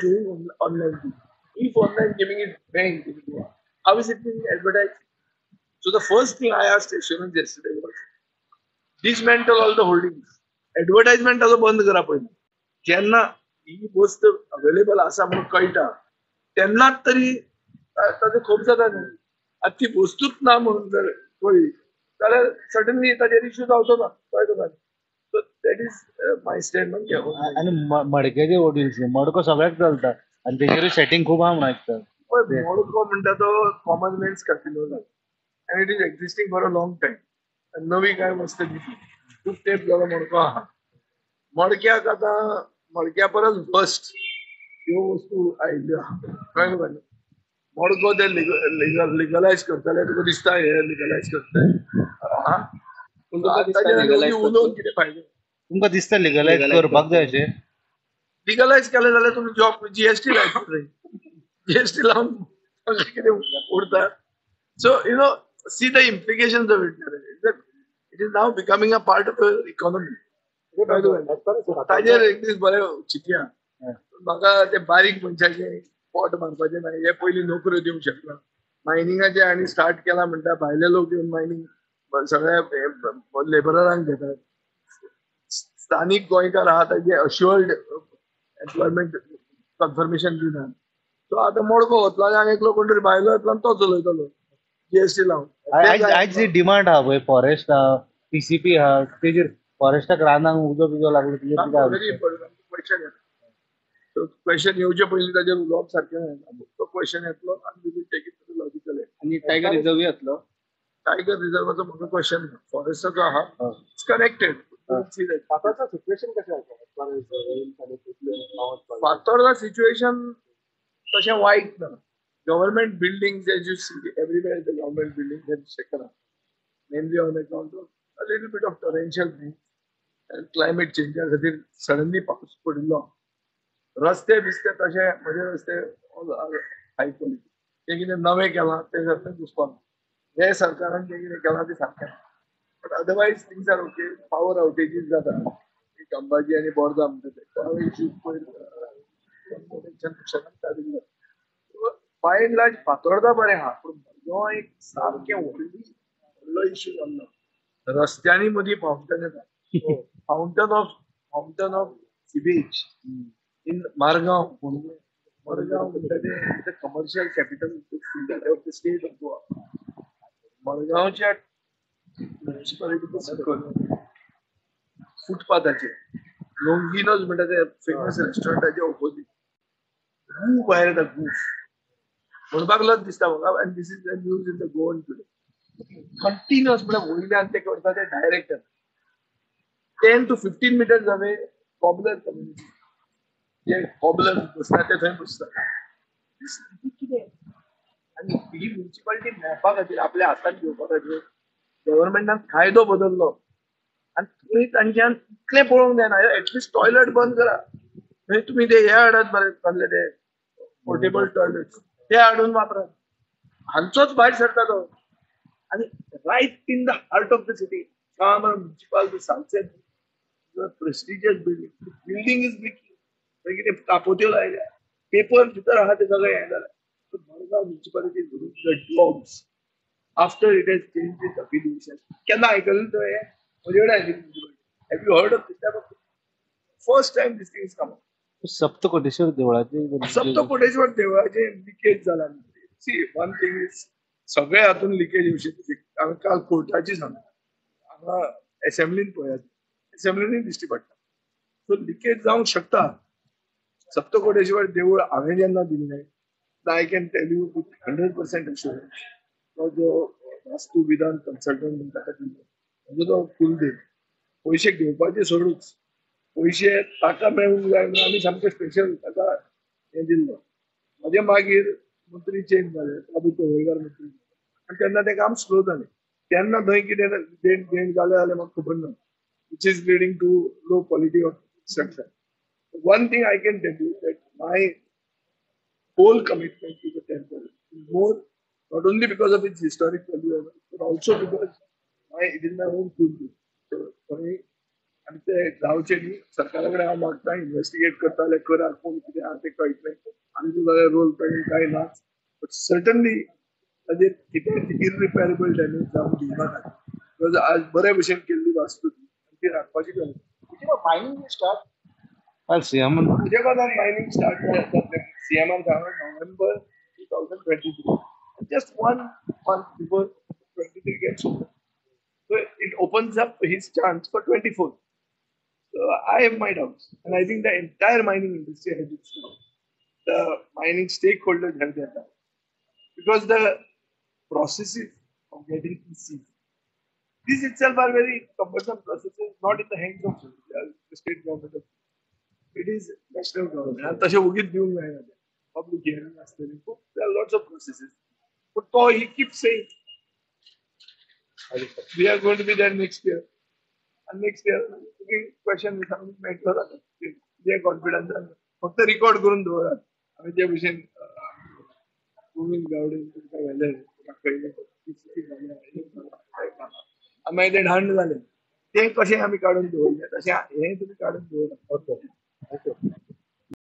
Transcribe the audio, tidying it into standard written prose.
showing online gaming. If online gaming is banned in Goa, how is it being advertised? So the first thing I asked assurance yesterday was dismantle all the holdings. Advertisement ताजो बंद करा पयलीं. जेन्ना ही वस्त available आसा म्हणून कळटा तेन्नाच तरी ताजो खूब जाता न्ही. आतां ती वस्तूच ना म्हणून जर कळ्ळी जाल्यार सडनली ताजेर इश्यू जावचो ना, कळ्ळें तुका? So that is my statement. आनी मडक्याचे वडील मडको सगळ्याक चलता आनी तेजेरूय सेटींग खूब आहा म्हणून आयकता. मडको म्हणटा तो कॉमन मॅन्स कासिनो जाला आनी it is existing for a long time. नवी काय वस्त दिसली खूब तेंप जालो मडको आहा. मडक्याक आतां मडक्या परस बस्ट ह्यो वस्तू आयिल्ल्यो आहा, कळ्ळें तुका? मडको ते लिगलायज करतले, तुका दिसता हे लिगलायज करतले. उलोवन कितें फायदो? तुमकां दिसता लिगलायज करपाक जाय अशें? लिगलायज केलें जाल्यार तुमी जॉब जीएसटी लायतले, जीएसटी लावन कितें उरता. So you know see the implications of it. It is now becoming a part of economy. ताजेर एक दीस बरें चिंतया. म्हाका ते बारीक मनशाचें पोट मारपाचें ना. हे पयलीं नोकऱ्यो दिवंक शकना. मायनिंगाचें आनी स्टार्ट केलां म्हणटा, भायले लोक येवन मायनींग सगळ्या लेबरांक घेतात. स्थानीक गोंयकार आहा ताजे अश्युअर्ड एम्प्लॉयमेंट कन्फर्मेशन दिना. सो आतां मडको वतलो आनी एकलो कोण तरी भायलो येतलो आनी तो चलयतलो जीएसटी लावन. आयज जी डिमांड आहा पळय, फॉरेस्ट आहा, पीसीपी आहा, तेजेर फॉरेस्टाक रानांक उजो बिजो लागलो तेजेर व्हेरी इम्पॉर्टंट क्वेश्चन येता. सो क्वेश्चन येवचे पयलीं ताजेर उलोवप सारकें जायना. तो क्वेश्चन येतलो आनी we will take it to the logical end. आनी टायगर रिजर्व येतलो? टायगर रिजर्वाचो म्हाका क्वेश्चन ना, फॉरेस्टाचो आहा, it's connected. फातोर्डा सिच्युएशन कशें आसा? फातोर्डा सिच्युएशन तशें वायट ना. Government buildings as you see everywhere, the government buildings have shaken up mainly on account of a little bit of torrential rain and climate change खातीर suddenly पावस पडिल्लो. रस्ते बिस्ते तशे म्हजे रस्ते हाय क्वॉलिटी. ते कितें नवें केलां तें सारकें दिसपाक ना. हे सरकारान जें कितें केलां तें सारकें ना. But otherwise things are okay. Power outages जाता अंबाजी आनी बोर्जा म्हणटा ते पावर इश्यूज पयर काडिल्लो. बाय एंड लार्ज फातोर्डा बरें आहा, पूण मडगांव एक सारकें व्हडलो इश्यू जाल्लो. रस्त्यांनी मदीं फावंटन येता, fountain of sewage in Margao. Margao म्हणटा तें commercial capital of the state of Goa. मडगांवच्या म्युनिसिपालिटीच्या सकयल फुटपाथाचेर लोंगिनोज म्हणटा ते फेमस रेस्टॉरंटाच्या ऑपोजीट गू भायर येता, गू म्हणपाक लज दिसता म्हाका. And this is the news in the Goan today. Continuous म्हळ्यार वयल्यान ते करता ते direct 10 to 15 meters away cobbler community, J cobbler बसता ते थंय बसता. कितें आनी ही म्युनिसिपालिटी मेळपा खातीर आपल्या हातांत घेवपा खातीर गव्हर्मेंटान कायदो बदल्लो आनी थंय तांच्यान इतलें पळोवंक जायना. एटलिस्ट टॉयलेट बंद करा. थंय तुमी ते हे हाडात बरें कसले ते पोर्टेबल टॉयलेट ते हाडून वापरात. हांचोच भायर सरता तो. आनी right in the heart of the city municipality Salcete prestigious building, building is leaking. थंय कितें कापोत्यो लायल्या, पेपर भितर आहा ते सगळें हें जालें. Madgaon municipality the dogs after it has change its affiliation. केन्ना आयकलें तुवें हें? म्हजे कडेन आयिल्ली municipality. Have you heard of this type of first time this thing is come out? Saptakoteshwar देवळाचें, सप्तकोटेश्वर देवळाचें लिकेज जालां. सी वन थिंग is सगळे हातून लिकेज येवशी. हांवें काल कोर्टाची सांगला, हांगा एसेंब्लीन पळयात, एसेंब्लीनूय दिश्टी पडटा. सो लिकेज जावंक शकता. सप्तकोटेश्वर देवूळ हांवें जेन्ना दिल्लें, I can tell you with 100% assurance, तो जो वास्तू विधान कन्सल्टंट म्हणून ताका दिल्लो म्हणजे तो कुलदेव. पयशे घेवपाचे सोडूच, पयशे ताका मेळूंक जाय म्हणून आमी सामकें स्पेशल ताका हें दिल्लो. म्हजे मागीर मंत्री चेंज जाले, बाबू तवडकार मंत्री जाले आनी तेन्ना तें काम स्लो जालें. तेन्ना थंय कितें देण घेण जालें जाल्यार म्हाका खबर ना, which is leading to low quality of construction. One thing I can tell you that my whole commitment to the temple is more not only because of its historic value but also because it is my own kuldev. So थंय आनी ते जावचे न्ही. सरकारा कडेन हांव मागता, investigate करता जाल्यार करा, कोण कितें आहा तें कळटलें. आमचो जाल्यार रोल कांय ना, बट सर्टनली ताजेर कितें इरिपेरेबल डॅमेज जावन दिवनाका, because आज बरे भशेन केल्ली वास्तू ती आनी ती राखपाची गरज. मायनींग स्टार्ट सीएम म्हज्या कोतान मायनींग स्टार्ट जातलें सीएमान सांगलां November 2023, just 1 month before 23 gets over. So it opens up his chance for 24. So I have my doubts, and I think the entire mining industry has its doubts. The mining stakeholders have their doubts, because the processes of getting PCs, these itself are very cumbersome processes, not in the hands of the state government. It is national government. And तशें वगीत दिवंक मेळना, public hearing आसतलें, खूब there are lots of processes. But तो he keeps saying we are going to be there next year, and next year तुम्ही question विचारून मेळटलो जाता, जे कॉन्फिडन्स फक्त रिकॉर्ड करून दवरात. आमी जे भशेन गोविंद गावडे तुमकां घाले, दाखयलें, आनी मागीर ते ढांड जाले, तें कशें आमी काडून दवरलें तशें हें तुमी काडून दवरात. ओके.